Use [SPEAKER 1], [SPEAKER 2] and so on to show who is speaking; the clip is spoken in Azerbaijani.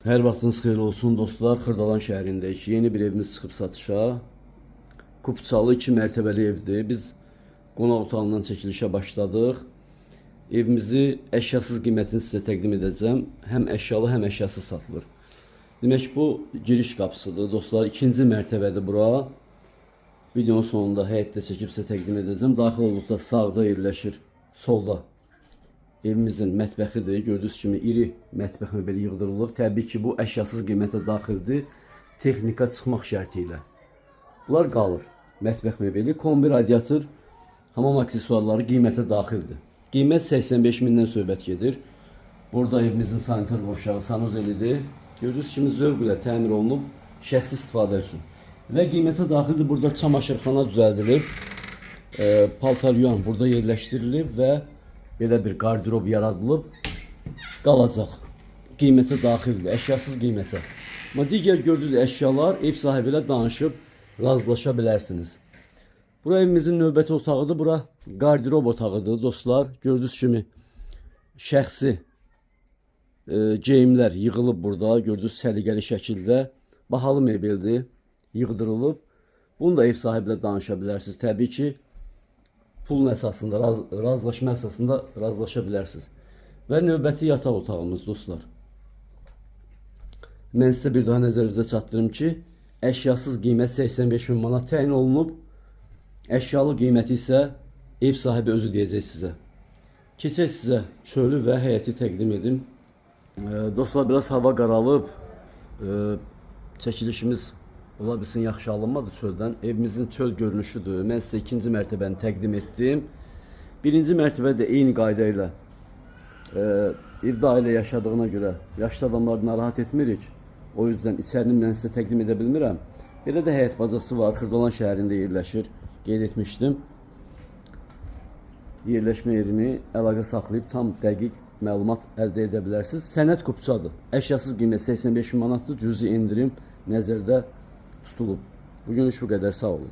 [SPEAKER 1] Hər vaxtınız xeyir olsun dostlar. Xırdalan şəhərindəyik. Yeni bir evimiz çıxıb satışa. Kupçalı 2 mərtəbəli evdir. Biz qonaq otağından çəkilişə başladıq. Evimizi əşyasız qiymətini sizə təqdim edəcəm. Həm əşyalı, həm əşyasız satılır. Demək bu giriş qapısıdır dostlar. İkinci mərtəbədir bura. Videonun sonunda həyətdə çəkib sizə təqdim edəcəm. Daxil olduqda sağda yerləşir, solda evimizin mətbəxidir. Gördüyünüz kimi iri mətbəx mebeli yığdırılıb. Təbii ki, bu əşyasız qiymətə daxildir. Texnika çıxmaq şərti ilə. Bunlar qalır. Mətbəx mebeli, kombi, radiator, hamam aksesuarları qiymətə daxildir. Qiymət 85 mindən söhbət gedir. Burada evimizin sanitar qovşağı sanuzelidir. Gördüyünüz kimi zövqlə təmir olunub şəxsi istifadə üçün. Və qiymətə daxildir. Burada çamaşırxana düzəldilib. Paltar yuyan burada yerləşdirilib və belə bir qardirob yaradılıb qalacaq. Qiymətə daxildir, əşyasız qiymətə. Amma digər gördüyünüz əşyalar ev sahibi ilə danışıb razılaşa bilərsiniz. Bura evimizin növbəti otağıdır. Bura qardirob otağıdır dostlar. Gördüyünüz kimi şəxsi geyimlər yığılıb burada. Gördüyünüz səliqəli şəkildə bahalı mebeldir, yığdırılıb. Bunu da ev sahibi ilə danışa bilərsiniz. Təbii ki, pulun əsasında, razılaşma əsasında razılaşa bilərsiniz. Və növbəti yataq otağımız dostlar. Mən sizə bir daha nəzərinizə çatdırım ki, əşyasız qiymət 85 min manat təyin olunub. Əşyalı qiyməti isə ev sahibi özü deyəcək sizə. Keçək sizə çölü və həyəti təqdim edim. Dostlar, biraz hava qaralıb. Çəkilişimiz ola bilsin yaxşı alınmadı çöldən. Evimizin çöl görünüşüdür. Mən sizə ikinci mərtəbəni təqdim etdim. Birinci mərtəbə də eyni qayda ilə evdə ailə yaşadığına görə yaşlı adamları narahat etmirik. O yüzden içərini mən sizə təqdim edə bilmirəm. Belə də həyət bacası var. Xırdalan şəhərində yerləşir. Qeyd etmişdim. Yerləşmə yerini əlaqə saxlayıb tam dəqiq məlumat əldə edə bilərsiniz. Sənəd kupçadır. Əşyasız qiymət 85 min manatdır. Cüzi endirim nəzərdə tutulub. Bugünlük bu qədər. Sağ olun.